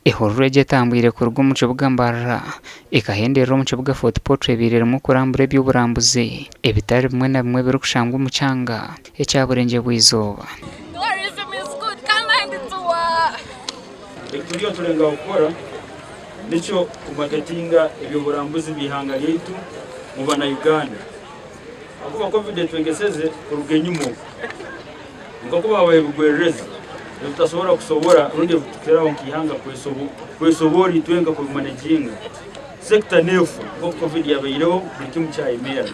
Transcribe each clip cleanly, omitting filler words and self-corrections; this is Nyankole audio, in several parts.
Ehururu egi etambwire kuruga omu kibuga Mbarara ekahenderera omu kibuga Fort Portal ebaire erimu okurambura eby'oburambuzi ebitari bimwe na bimwe ebirikushangwa omu kyanga ekya Burengyerwa-izooba. Eki turiyo niturengaho kukora nikyo kumaketinga eby'oburambuzi by'eihanga ryaitu mu bana Uganda ahakuba covid etwegeseze kuruga enyima oku nk'oku babaha ebigwererezi ebitutasobora kusobora rundi ebitukiraho nk'eihanga kwesoborra itwenka kubimaneginga sector neefa nk'oku covid yabaireho buri kimu kyayemerra.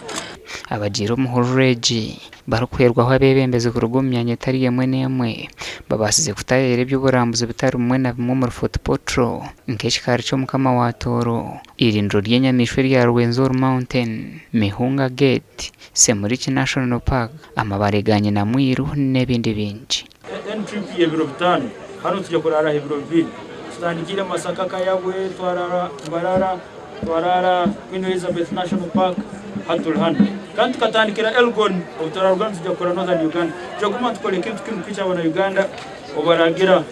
Abagiire omu hururu egi barikuhwerwaho abeebembezi kuruga omu myanya etari emwe n'emwe babaasize kutaayaayira eby'oburambuzi bitari bimwe na bimwe omuri Fort Portal nk'ekikaari ky'Omukama wa Tooro, eirindiro ry'enyamaishwa erya Rwenzori Mountain, Mihunga Gate, Semuliki National Park, amabaare ga Nyinamwiru n'ebindi bingi. Enu trip y'ebiro bitaano, hanu tugya kuraaraho ebiro bibiri. Tutandikiire Masaka, Kayabwe, twaraara Mbarara, twaraara Queen Elizabeth National Park, hati turi hanu. Kandi tukatandikira Elgon, obu turaruga nitugya kukora Northern Uganda. Tugya kuguma nitukora ekintu kinu kuhikya abana Uganda obu baragira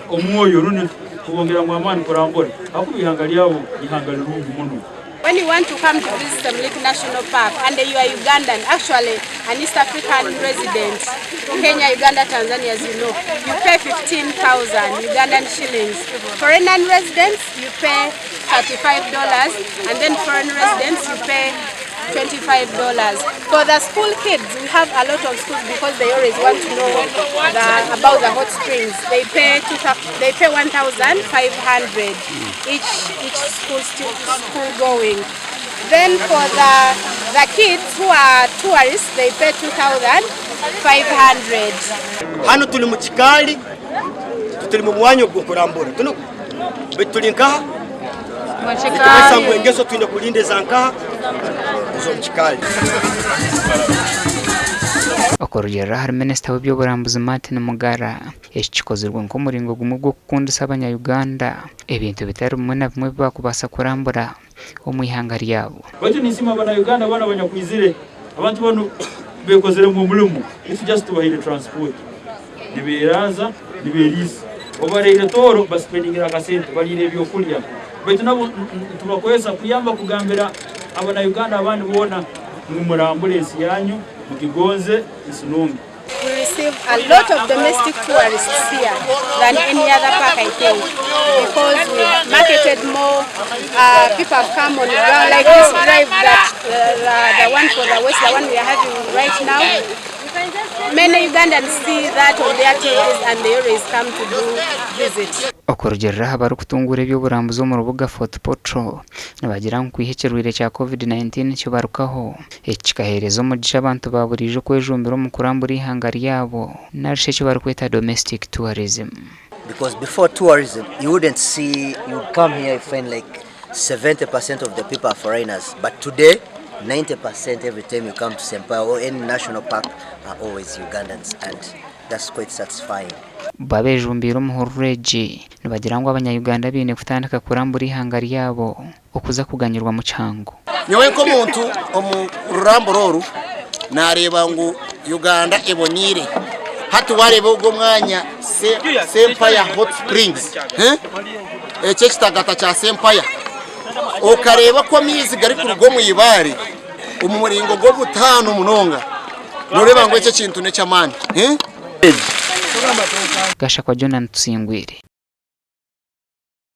omwoyo rundi kubongeramu amaani kurambura ahakuba eihanga ryabo n'eihanga rirungi muno. When you want to come to visit Semliki National Park and you are Ugandan, actually an East African resident, Kenya, Uganda, Tanzania, as you know, you pay 15,000 Ugandan shillings. Foreign non-residents, you pay $35, and then foreign residents, you pay $25. For the school kids, we have a lot of schools because they always want to know about the hot springs. They pay two, they pay 1,500 each school going. Then for the kids who are tourists, they pay 2,500. Hanu turi mu kikaari, tituri mu mwanya ogw'okurambura. Beitu turi nkaha? Nitubaasa ngu engeso twine kurinda eza nkaha? Ez'omu kikaari. Okurugiirira ahari minisita w'eby'oburambuzi Martin Mugara, eki kikozirwe nk'omuringo gumwe gw'okukundisa abanya-Uganda ebintu bitari bimwe na bimwe ebi baakubaasa kurambura omu ihanga ryabo. Baitu ninsiima abana Uganda boona abanyakwizire, abantu banu bekoziremu omurimo, itwe just tubahaire transport, niberaaza, niberiisa, obu baraire Tooro basipendingire akasente, bariire ebyokurya, baitu nabo nitubakozesa kuyamba kugambira abana Uganda abandi boona ngu murambure ensi yanyu, mugigonze, ensi nungi. We receive a lot of domestic tourists here than any other park I think because we marketed more, people have come on the ground like this drive that the one for the west, the one we are having right now. Many Ugandans see that on their TVs and they always come to do visit. Okurugiirira aha barikutunguura eby'oburambuzi omu rubuga Fort Portal, nibagira ngu kwiha ekirwaire kya Covid-19 kibarukaho, eki kikaheereza omugisha abantu ba buriijo kwejumbira omu kurambura eihanga ryabo narishi eki barikweta domestic tourism. Because before tourism, you wouldn't see, you'd come here, you find like 70% of the people are foreigners. But today, 90% every time you come to Sempaya or any national park are always Ugandans, and that's quite satisfying. Bo abejumbiire omu hururu egi nibagira ngu abanya-Uganda baine kutandika kurambura eihanga ryabo okuza kuganyirwamu kihango. Nyowe nk'omuntu omu rurambura oru naareeba ngu Uganda eboneire. Hati waareeba ogu omwanya Sempaya Hot Springs, eki ekitagata kya Sempaya, okareeba oku amaizi garikuruga omu ibaare omu muringo gw'obutaano munonga, nooreeba ngu eki ekintu n'eky'amaani. Gashakwa Jonah Tusingwire.